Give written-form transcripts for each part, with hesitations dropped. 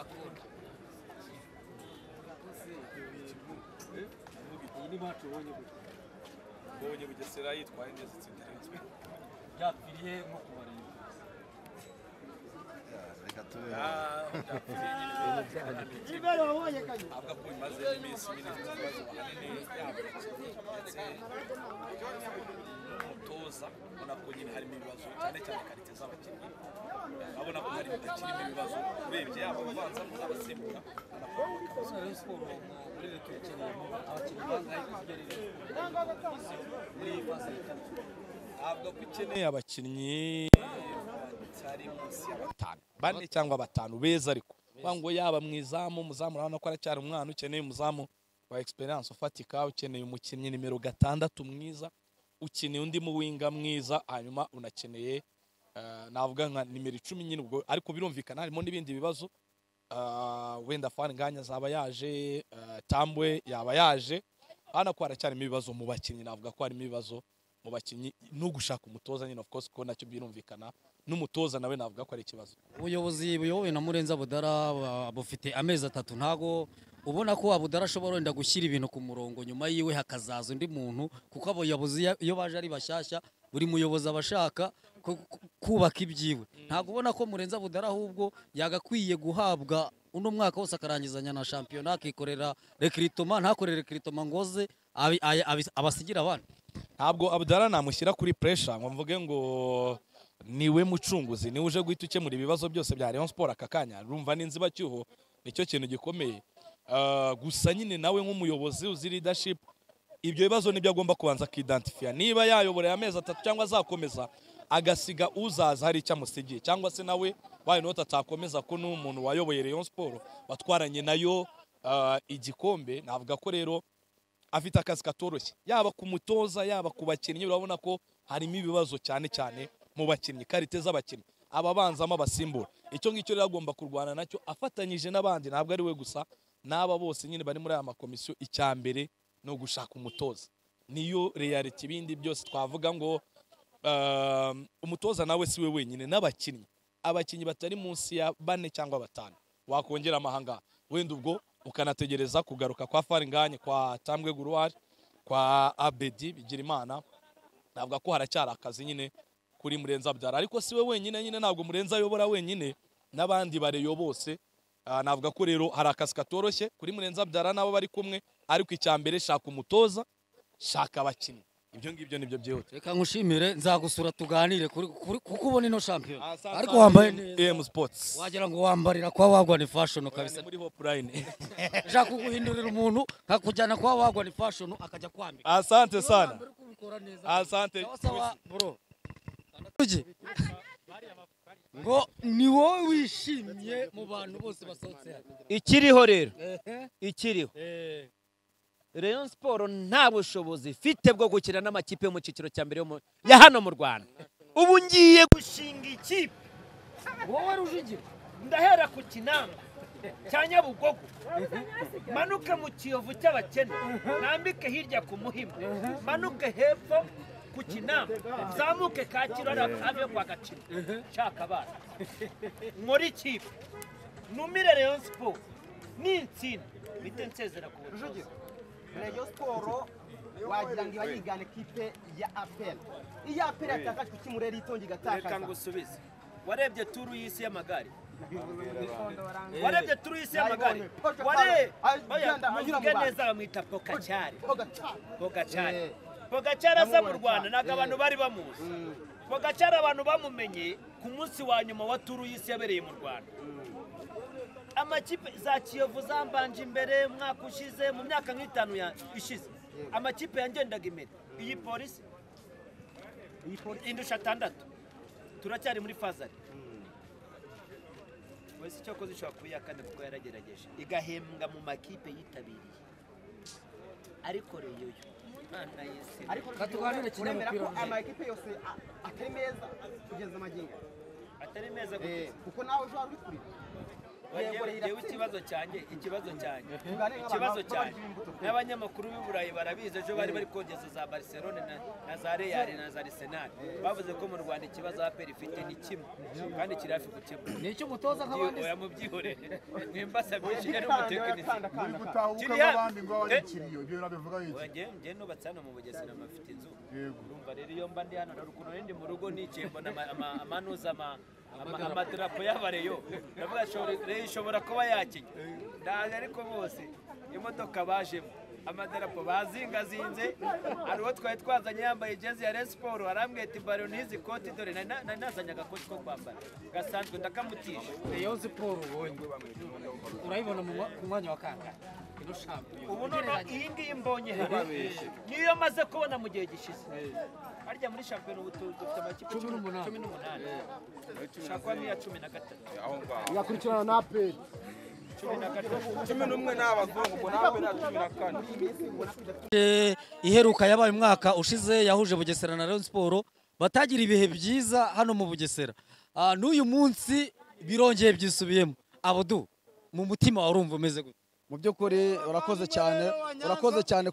Byakunda. Iyi ni match ubonye gute? Mbonye Bugesera yitwaye neza itsinda Rayon Sport. Byapfiriye nko kubareba. Reka tubeho. Avuga ko imaze iminsi minini ifite ibibazo ahanini yaba ndetse n'umutoza, ubona ko nyine harimo ibibazo cyane cyane qualité z'abakinnyi, urabona ko hari bidakirimo ibibazo urebye yaba ababanza n'abasimbura. Rayon Sport muri leta ikeneye abakinnyi bangahe kugira muri iyi phase ya kabiri? Avuga ko ikeneye abakinnyi batari munsi ya batanu, bane cyangwa batanu beza, ariko ngo yaba mu izamu, umuzamu urabona ko aracyari umwana, ukeneye umuzamu wa experience ufatika, ukeneye umukinnyi nimero 6 mwiza, ukeneye undi muwinga mwiza, hanyuma unakeneye navuga nka nimero 10 nyine ubwo, ariko birumvikana harimo n'ibindi bibazo. Wenda Fan Nganya azaba yaje, Tambwe yaba yaje, hano ko haracyarimo ibibazo mu bakinnyi. Navuga ko harimo ibibazo mu bakinnyi no gushaka umutoza nyine, of course ko nacyo birumvikana, n'umutoza nawe navuga ko ari ikibazo. Ubuyobozi buyobowe na Murenzi Abudara bufite amezi 3, ntago ubona ko Abudara ashobora wenda gushyira ibintu ku murongo, nyuma yiwe hakazaza undi muntu, kuko abayobozi iyo baje ari bashyashya buri muyobozi abashaka kubaka ibyiwe. Ntago ubona ko Murenzi Abudara ahubwo yagakwiye guhabwa uno mwaka wose akarangizanya na shampiyona, akikorera recruitment, ntakorere recruitment ngoze abasigira abana? Ntabwo Abudara namushyira kuri pressure ngo mvuge ngo niwe mucunguzi, niwe uje guhita ukemura ibibazo byose bya Rayon Sport aka kanya. Urumva n'inzibacyuho nicyo kintu gikomeye. Gusa nyine nawe nk'umuyobozi uzi leadership, ibyo bibazo nibyo agomba kubanza akidentifia, niba yayobora amezi 3 cyangwa azakomeza agasiga uzaza hari icyo amusigiye, cyangwa se nawe why not atakomeza, ko n'umuntu wayoboye Rayon Sport batwaranye nayo igikombe. Navuga ko rero afite akazi katoroshye, yaba ku mutoza yaba ku bakinnyi. Urabona ko harimo ibibazo cyane cyane mu bakinnyi, qualité z'abakinnyi, ababanzamo abasimbura, icyo ngicyo rero agomba kurwana nacyo afatanyije n'abandi, ntabwo ari we gusa, n'aba bose nyine bari muri aya makomisiyo. Icya mbere ni ugushaka umutoza, niyo reality. Ibindi byose twavuga ngo umutoza nawe si we wenyine, n'abakinnyi, abakinnyi batari munsi ya 4 cyangwa 5 wakongera amahanga, wenda ubwo ukanategereza kugaruka kwa Faringanye, kwa Tambwe Guruwari, kwa Abedi Bigirimana. Navuga ko haracyari akazi nyine kuri Murenzi Abdara, ariko si we wenyine nyine, ntabwo Murenzi ayobora wenyine, n'abandi bareyo bose. Navuga ko rero hari akazi katoroshye kuri Murenzi Abdara nabo bari kumwe, ariko icya mbere shaka umutoza, shaka abakinnyi, ibyo ngibyo nibyo byihuta. Reka nkushimire, nzagusura tuganire kuko ubona ino shampiyona, ariko wambaye neza M Sports, wagira ngo wambarira kwa Wagwan Fashion kabisa muri Hope Line. Nshaka kuguhindurira umuntu nkakujyana kwa Wagwan Fashion akajya kwambika. Asante sana, asante sawa bro. Ngo ni wowe wishimye mu bantu bose basohotse hano. Ikiriho rero, ikiriho Rayon Sport nta bushobozi ifite bwo gukina n'amakipe yo mu cyiciro cya mbere ya hano mu Rwanda. Ubu ngiye gushinga ikipe. Wowe Rujugira, ndahera ku Kinamba cya Nyabugogo, manuke mu Kiyovu cy'abakene, nambike hirya ku Muhima, manuke hepfo ku Kinamba, zamuke Kacyiru ave kwa Gaciro, nshaka abana nkore ikipe, numire Rayon Sport n'intsinda bite nsezera ku butoza. Rayon Sport wagira ngo iba yigana ekipe ya APR. Iyo APR yatakaje ku Kimureri itongi igatakaza. Reka ngusubize, warebye turu y'isi y'amagare? Warebye turu y'isi y'amagare? Muvuge neza, bamwita Pogacar. Pogacar, Pogacar aza mu Rwanda ntabwo abantu bari bamuzi. Pogacar abantu bamumenye ku munsi wa nyuma wa turu y'isi yabereye mu Rwanda. Amakipe za Kiyovu zambanje imbere umwaka ushize, mu myaka nk'itanu ishize, amakipe yangendaga imbere. Iyi polisi indusha 6, turacyari muri fazari. Polisi cyakoze ishobora kuba iya kane kuko yaragerageje igahembwa mu makipe yitabiriye, ariko reyo yo Ariko uremera ko amakipe yose atari meza kugeza magingo? Atari meza kuko nawe ushobora uri kuri Yewe, ikibazo cyanjye, ikibazo cyanjye, ikibazo cyanjye, n'abanyamakuru b'i Burayi barabizi. Ejo bari kogeza za Barcelone na za Real na za Arsenal, bavuze ko mu Rwanda ikibazo APR ifite ni kimwe kandi kiri hafi gukemuka. Ni icyo umutoza nk'abandi. Oya, mubyihorere, mwimbasa byinshi, yari umutekinisiye. Muri gutahuka Kiri hano. nk'abandi ngo abanyikiriyo, ibyo nabivuga iki? Oya, njye nubatse hano mu Bugesera, mafite inzu. Yego. Urumva rero, iyo mba ndi hano, dore ukuntu ndi mu rugo nicaye, mbona amanuza amadarapo y'abareyo, ndavuga Rayon ishobora kuba yakinnye, ndaje. Ariko bose imodoka bajemo amadarapo bazingazinze. Hari uwo twari twazanye yambaye jezi ya Rayon Sport, arambwira ati: "Baro n'izi koti dore nari nazanye agakoti ko kwambara gasanzwe, ndakamutisha." Rayon Sport ubonye urayibona ku mwanya wa kangahe ino shampiyona? Ubu noneho iyi ngiyi mbonye hano niyo maze kubona mu gihe gishize. Harya muri shampiyona ubu dufite amakipe 18. 18, ushobora kuba nk'iya 13. Igakurikirana na APR. 13. 11 ni abazungu, ubwo nawe na 14. Iheruka yabaye umwaka ushize, yahuje Bugesera na Rayon Sport, batagira ibihe byiza hano mu Bugesera. N'uyu munsi birongeye byisubiyemo. Abudu, mu mutima wawe urumva umeze gute? Mu by'ukuri urakoze cyane, urakoze cyane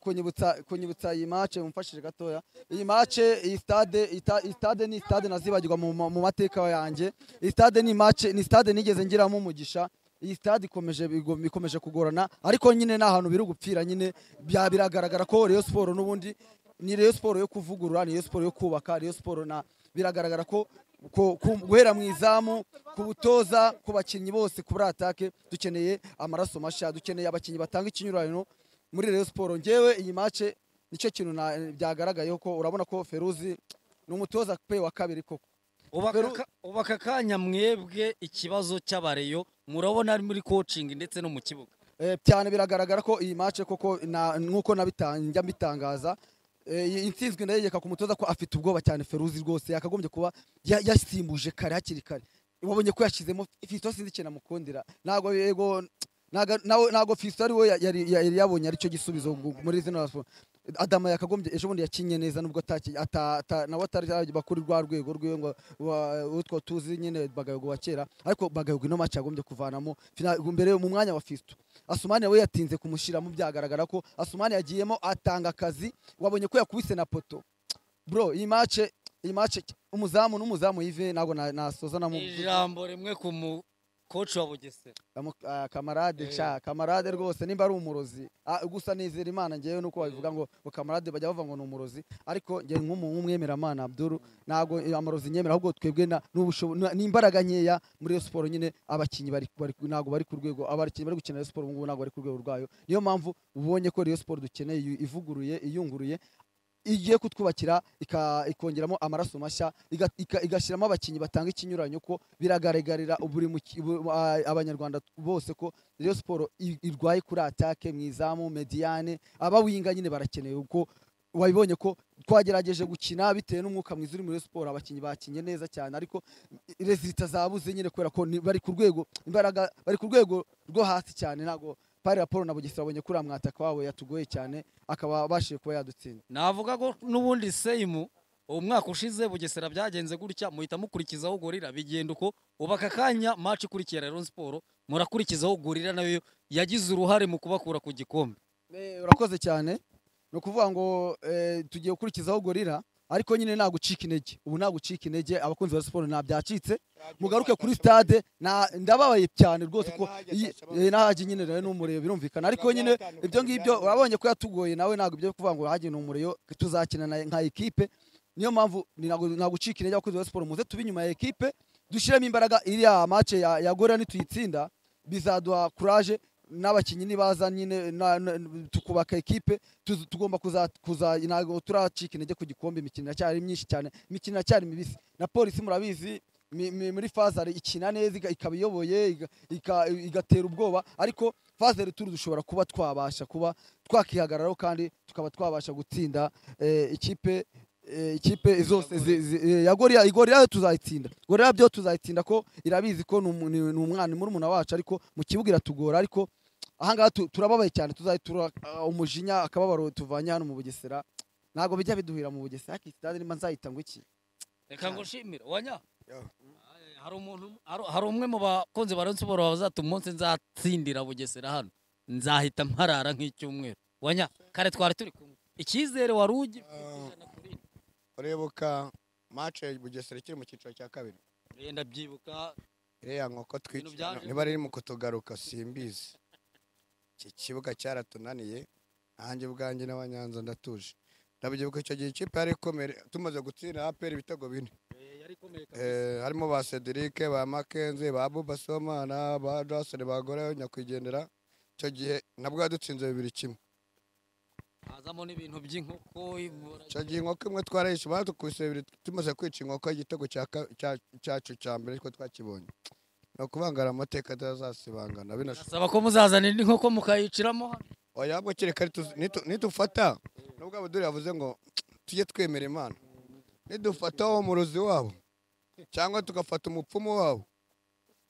kunyibutsa iyi match. Mumfashije gatoya. Iyi match, iyi stade, iyi stade ni stade nazibagirwa mu mateka yanjye. Iyi stade ni match, ni stade nigeze ngiramo umugisha. Iyi stade ikomeje kugorana, ariko nyine ni ahantu biri gupfira nyine. Biragaragara ko Rayon Sport n'ubundi ni Rayon Sport yo kuvugurura, ni Rayon Sport yo kubaka. Rayon Sport na biragaragara ko guhera mu izamu, ku butoza, ku bakinnyi bose, kuri attaque dukeneye amaraso mashya, dukeneye abakinnyi batanga ikinyuranyo muri Rayon Sport. Ngewe iyi match nicyo kintu byagaragayeho, ko urabona ko Feruzi ni umutoza pe wa kabiri koko. Ubu aka kanya mwebwe ikibazo cy'abareyo murabona ari muri coaching ndetse no mu kibuga? Cyane, biragaragara ko iyi match koko nkuko njya mbitangaza, iyi intsinzwi ndayegeka ku mutoza, ko afite ubwoba cyane. Feruzi rwose yakagombye kuba yasimbuje kare, hakiri kare. Wabonye ko yashyizemo Fiston, sinzi ikintu amukundira. Ntabwo, yego, ntabwo Fiston ari we yari yabonye aricyo gisubizo muri zino siporo. Adama yakagombye, ejo bundi yakinye neza, nubwo nawe atari kuri rwa rwego rwiwe ngo utwo tuzi nyine Bagayogo wa kera, ariko Bagayogo ino match yagombye kuvanamo mbere mu mwanya wa Fiston. Asumani we yatinze kumushyiramo, byagaragara ko Asumani yagiyemo atanga akazi, wabonye ko yakubise na poto. Bro, iyi match umuzamu n'umuzamu Yves ntabwo nasoza na Ijambo rimwe ku mu coach wa Bugesera. Kamarade, cha kamarade rwose nimba ari umurozi. Gusa nizera Imana ngewe, nuko babivuga ngo kamarade bajya bavuga ngo ni umurozi, ariko ngewe nk'umwemeramana Abdul ntabwo amarozi nyemera, ahubwo twebwe n'imbaraga nkeya muri Rayon Sport nyine. Abakinnyi bari ntabwo bari ku rwego, abakinnyi bari gukina Rayon Sport ubu ngubu ntabwo bari ku rwego rwayo. Niyo mpamvu ubonye ko Rayon Sport dukeneye ivuguruye, iyunguruye, igiye kutwubakira, ikongeramo amaraso mashya, igashyiramo abakinnyi batanga ikinyuranyo, ko biragaragarira buri abanyarwanda bose ko Rayon Sport irwaye kuri attaque, mu izamu, médiane, abawinga nyine barakenewe. Kuko wabibonye ko twagerageje gukina bitewe n'umwuka mwiza uri muri Rayon Sport, abakinnyi bakinye neza cyane, ariko résultats zabuze nyine kubera ko bari ku rwego, imbaraga bari ku rwego rwo hasi cyane. Ntabwo pari raporo na Bugesera, babonye kuri mwataka wabo yatugoye cyane, akaba abashije kuba yadutsinda. Navuga ko n'ubundi same, umwaka ushize Bugesera byagenze gutya, muhita mukurikizaho Gorilla, bigenda uko. Ubu aka kanya match ikurikira Rayon Sport murakurikizaho Gorilla, nayo yagize uruhare mu kubakura ku gikombe. Urakoze cyane. Ni ukuvuga ngo tugiye gukurikizaho Gorilla, ariko nyine nta gucika intege ubu, nta gucika intege. Abakunzi ba siporo nta byacitse, mugaruke kuri stade. Ndababaye cyane rwose ko nahaji nyine nawe n'umurego birumvikana, ariko nyine ibyo ngibyo urabonye ko yatugoye nawe. Ntabwo ibyo kuvuga ngo haji ni umurego, tuzakina nka ekipe. Niyo mpamvu nta gucika intege. Abakunzi ba siporo, muze tube inyuma ya ekipe, dushyiremo imbaraga. Iriya match ya Gorilla nituyitsinda bizaduha courage, n'abakinnyi nibaza nyine tukubaka ekipe, tugomba kuza. Ntabwo turacika intege ku gikombe, imikino iracyari myinshi cyane, imikino iracyari mibisi. Na Polisi murabizi, muri phase aller ikina neza, ikaba iyoboye, igatera ubwoba, ariko phase retour dushobora kuba twabasha kuba twakihagararaho kandi tukaba twabasha gutsinda ikipe zose ya Gorilla. Gorilla tuzayitsinda, Gorilla byo tuzayitsinda, ko irabizi ko ni umwana murumuna wacu, ariko mu kibuga iratugora. Ariko ahangaha turababaye cyane, tuzayitura umujinya, akababaro tuvanye hano mu Bugesera. Ntabwo bijya biduhira mu Bugesera. Ariko stade nimba nzayita ngo iki? Reka ngo nshimire wanya. Hari umuntu, hari umwe mu bakunzi ba Rayon Sport bazata umunsi nzatsindira Bugesera hano, nzahita mparara nk'icyumweru. Wanya kare twari turi kumwe, icyizere wari ugifite 100%. Uribuka match ya Bugesera ikiri mu cyiciro cya kabiri? Ndabyibuka. Iriya nkoko Ibintu twica byaje. niba riri mu kutugaruka simbizi. Iki kibuga cyaratunaniye, nanjye ubwanjye n'Abanyanza ndatuje. Ndabyibuka icyo gihe ikipe yari ikomeye, tumaze gutsinda APR ibitego 4. Yari ikomeye kabisa. Harimo ba Cedric, ba Mackenzie, ba Buba Somana, ba Jason Bagore nyakwigendera. Icyo gihe nabwo yadutsinze 2-1. Hazamo n'ibintu by'inkoko. Icyo gihe inkoko imwe twarayishe, badukubise 2 tumaze kwica inkoko, igitego cyacu cya mbere ko twakibonye. Ni ukubangara amateka atazasibangana binashoboka. Saba ko muzazana indi nkoko mukayiciramo hano. Oya, ahubwo kereka nitufata, nubwo Abudul yavuze ngo tujye twemera Imana, nidufata uwo murozi wabo cyangwa tugafata umupfumu wabo,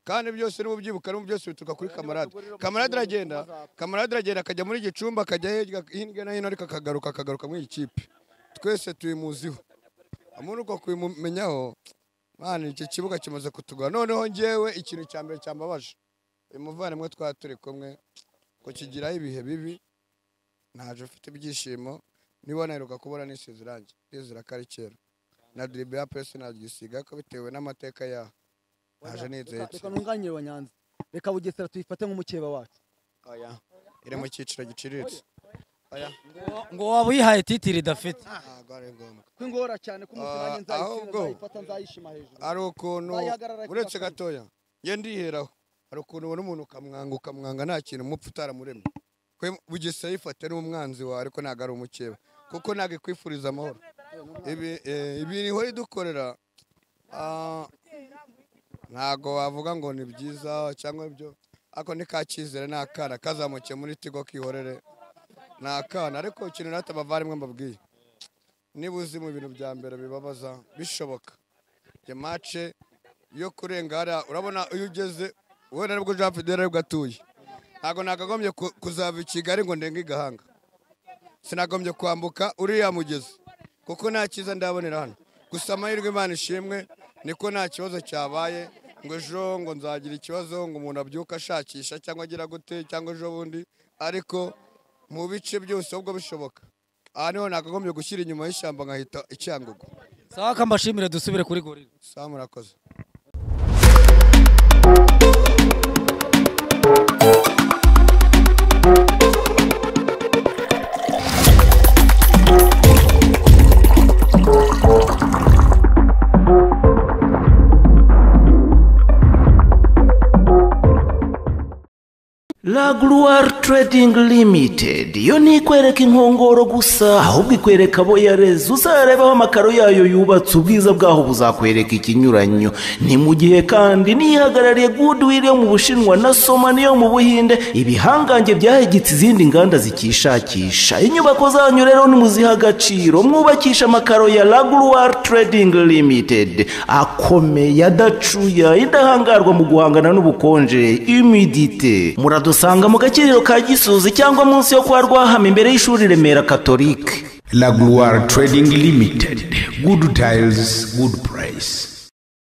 kandi byose n'ubyibuka n'ubu byose bituruka kuri Kamarade. Kamarade aragenda, Kamarade aragenda akajya muri Gicumbi, akajya hirya no hino, ariko akagaruka muri iyi kipe. Twese tubimuziho, muri uko kubimenyaho, mwana, iki kibuga kimaze kutugora. Noneho njyewe ikintu cya mbere cyambabaje, uyu muvandimwe twari turi kumwe kukigiraho ibihe bibi, ntaje ufite ibyishimo, niba naheruka kubona nisize irangi, ndizera ko ari kera. Na dribble ya press naryisiga ko bitewe n'amateka yaho. Naje nizeye. Reka ntunganire Wanyanza, reka Bugesera tuyifate nk'umukeba wacu. Oya, iri mu cyiciro giciriritse. Oya. Ngo waba uyihaye titiri idafite. Ntabwo ari ngombwa. Kwingora cyane ko umunsi nanjye nzayitsinda, Ahubwo nzayifata nzayishima hejuru. Ari ukuntu Nzayihagarara uretse kuri gatoya njye ndiheraho, hari ukuntu ubona umuntu ukamwanga nta kintu umupfu utaramuremye. Kwe Bugesera yifate n'umwanzi wawe, ariko ntabwo ari umukeba, kuko ntabwo ikwifuriza amahoro. Ibi ihora idukorera, ntabwo wavuga ngo ni byiza cyangwa ibyo, ariko ni ka cyizere, ni akana kazamukiye muri Tigo kihorere, ni akana. Ariko ikintu natwe abavandimwe mbabwiye, niba uzi mu bintu bya mbere bibabaza bishoboka, njye mace yo kurenga hariya, urabona iyo ugeze wenda nibwo Jean Fidele aribwo atuye, ntabwo nakagombye kuzava i Kigali ngo ndenge i Gahanga, sinagombye kwambuka uriya mugezi kuko nta cyiza ndabonera hano. Gusa amahirwe Imana ishimwe niko nta kibazo cyabaye ngo ejo ngo nzagira ikibazo ngo umuntu abyuka ashakisha cyangwa agira gute cyangwa ejo bundi, ariko mu bice byose ahubwo bishoboka aha niho nakagombye gushyira inyuma y'ishyamba nkahita i Cyangugu. Sawa, kambashimire dusubire kuri Gorilla. Sawa, murakoze. La Gloire Trading Limited yo ntikwereka inkongoro gusa, ahubwo ikwereka abo yareze. Uzarebaho amakaro yayo yubatse, ubwiza bwaho buzakwereka ikinyuranyo. Ni mu gihe kandi nihagarariye Goodwill yo mu Bushinwa na Somani yo mu Buhinde, ibihangange byahegetse izindi nganda zikishakisha. Inyubako zanyu rero nimuziha agaciro, mwubakisha amakaro ya La Gloire Trading Limited, akomeye, adacuya, indahangarwa mu guhangana n'ubukonje, humidité. Muradusanga mu gakiriro ka Gisozi cyangwa munsi yo kwa Rwahama imbere y'ishuri Remera Catholique. La Gloire Trading Limited. Good tiles, good price.